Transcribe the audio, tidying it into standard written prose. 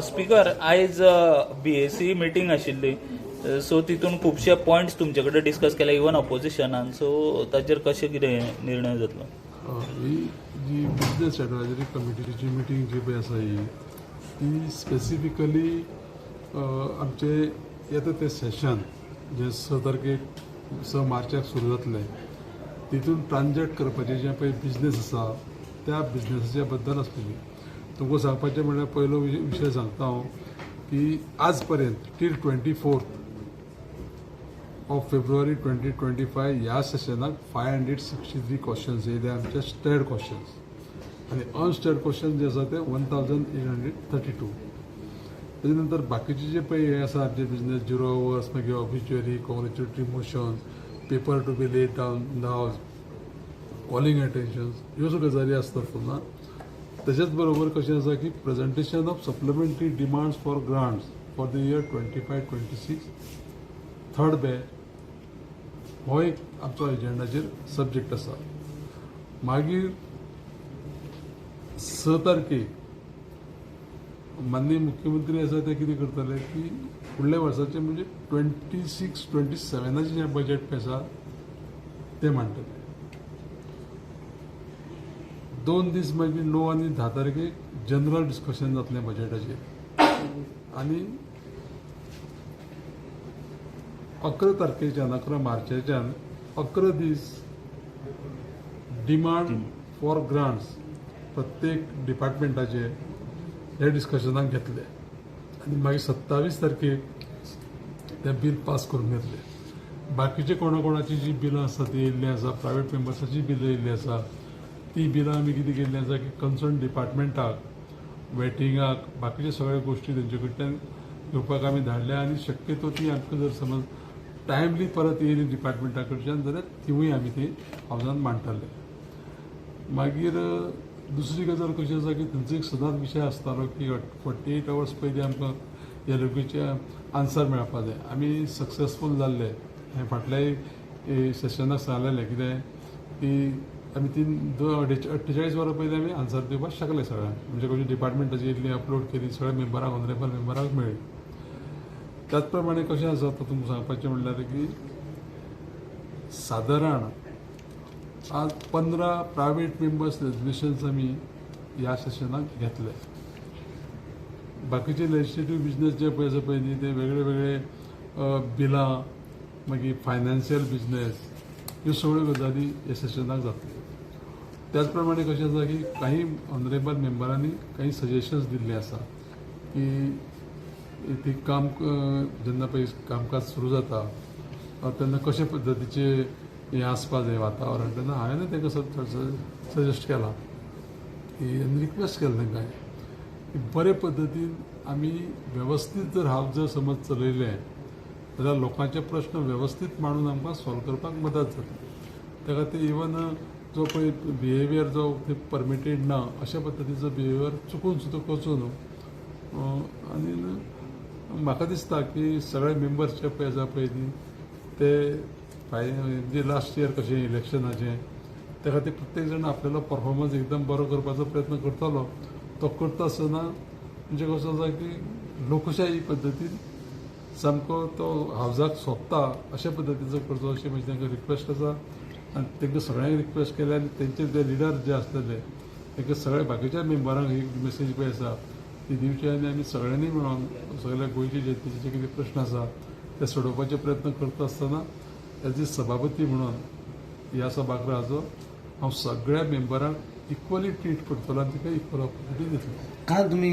Speaker, आयज BAC meeting आशिल्ली, so तितून खुबशे पॉयंट्स तुमचे कडेन डिस्कस केले इवन ऑपोजिशनान, सो ताचेर कशें कितें निर्णय जातलो? ही जी बिजनेस एडवायजरी कमिटीची मिटींग जी पळय आसा ही ती स्पेसिफिकली आमचे येता तें सेशन जें 6 तारखेक 6 मार्चाक सुरू जातलें तितून ट्रान्जॅक्ट करपाचें जें पळय बिजनेस आसा त्या बिजनेसाच्या बद्दल आसलेली. तुमकां सांगपाचें म्हणल्यार पयलो विशय सांगता हांव की आज पर्यंत टील 24 ऑफ फेब्रुवारी 2025 ह्या सेशनाक 563 क्वेश्चन्स येयले आमचे स्टेड क्वेश्चन्स आनी अनस्टेड क्वेश्चन जे आसा ते 1832. तेजे नंतर बाकीचे जे पळय हे आसा आमचे बिजनेस 0 आवर्स, मागीर obituary, congratulatory motions, paper to be laid down in the house, calling attentions, ह्यो सगळ्यो गजाली आसतात तेन्ना. तशेंच बरोबर कशें आसा की presentation of supplementary demands for grants for the year 25-26 third batch हो एक आमचो एजेंडाचेर सब्जेक्ट आसा. मागीर 6 तारखेक माननीय मुख्यमंत्री आसा ते कितें करतले की फुडल्या वर्साचें म्हणजे 26-27 जें बजेट आसा तें मांडटले. 2 दीस मागीर 9 आनी 10 तारखेक जनरल डिस्कशन जातलें बजेटाचेर आनी 11 तारखेच्यान 11 मार्चाच्यान 11 दीस डिमांड फॉर ग्रांट्स प्रत्येक डिपार्टमेंटाचे हे डिस्कशनाक घेतले आनी मागीर 27 तारखेक तें बील पास करून घेतले. बाकीचे कोणा कोणाची जी बिलां आसा ती येयल्लीं आसा, प्रायवेट मेंबर्साची बिलां येयल्लीं आसा, ती बिलां आमी कितें केल्लीं आसा की कन्सर्न डिपार्टमेंटाक वेटिंगाक बाकीचे सगळे गोश्टी तेंचे कडल्यान घेवपाक आमी धाडल्या आनी शक्यतो ती आमकां जर समज टायमली परत येयली डिपार्टमेंटा कडच्यान जाल्यार तिवूय आमी ती हावजान मांडटले. मागीर दुसरी गजाल कशी आसा की थंयचो एक सदांच विशय आसतालो की 48 आवर्स पयलीं आमकां एलओपीचे आन्सर मेळपा जाय. आमी सक्सेसफूल जाल्ले हें फाटल्याय सेशनाक सांगलेलें कितें की आमी 2 48 वरां पयलीं आमी आन्सर दिवपाक शकले सगळ्यांक, म्हणजे कशी डिपार्टमेंटाची इतली अपलोड केली सगळ्या मेंबरांक, ऑनरेबल मेंबरांक मेळ्ळी. त्याच प्रमाणे कशें आसा तो तुमकां सांगपाचें म्हणल्यार की सादारण आज 15 प्रायवेट मेंबर्स रेजोल्युशन्स आमी ह्या सेशनाक घेतले. बाकीचे लेजिस्लेटीव बिजनेस जे पळय आसा पळय न्ही ते वेगळे वेगळे बिलां, मागीर फायनान्शियल बिजनेस, ह्यो सगळ्यो गजाली ह्या सेशनाक जातल्यो. त्याच प्रमाणे कशें आसा की काही ऑनरेबल मेंबरांनी काही सजेशन्स दिल्ले आसा की ती काम जेन्ना पळय कामकाज सुरू जाता तेन्ना कशे पद्दतीचें हें आसपा जाय वातावरण, तेन्ना हांवें तांकां सजेस्ट केलां की आनी रिक्वेस्ट केलें तांकां की बरे पद्दतीन आमी वेवस्थीत जर हावज जर समज चलयलें जाल्यार लोकांचे प्रश्न वेवस्थीत मांडून आमकां सॉल्व करपाक मदत जातली. त्या खातीर इवन जो पळय बिहेवियर जो परमिटेड ना अशा पद्दतीचो बिहेवियर चुकून सुद्दां करचो न्हू. आनी म्हाका दिसता की सगळे मेंबर्स जे पळय आसा पळय न्ही ते म्हणजे लास्ट इयर कशें इलेक्शनाचें त्या खातीर प्रत्येक जाण आपल्यालो परफॉर्मन्स एकदम बरो करपाचो प्रयत्न करतलो. तो करता आसतना म्हणजे कसो आसा की लोकशाही पद्दतीन सामको तो हावजाक सोबता अशा पद्दतीचो करचो अशें म्हजी तांकां रिक्वेस्ट आसा. आनी तांकां सगळ्यांक रिक्वेस्ट केल्या आनी तेंचे जे लिडर जे आसलेले तांकां सगळ्या बाकीच्या मेंबरांक एक मेसेज पळय आसा ती दिवची आनी आमी सगळ्यांनी मेळोन सगळ्या गोंयचे जनतेचे जे कितें प्रश्न आसा ते सोडोवपाचे प्रयत्न करता आसतना एज ए सभापती म्हणून ह्या सभागृहाचो हांव सगळ्या मेंबरांक इक्वली ट्रीट करतलो आनी तांकां इक्वल ऑपॉर्चुनिटी दितलो. काल तुमी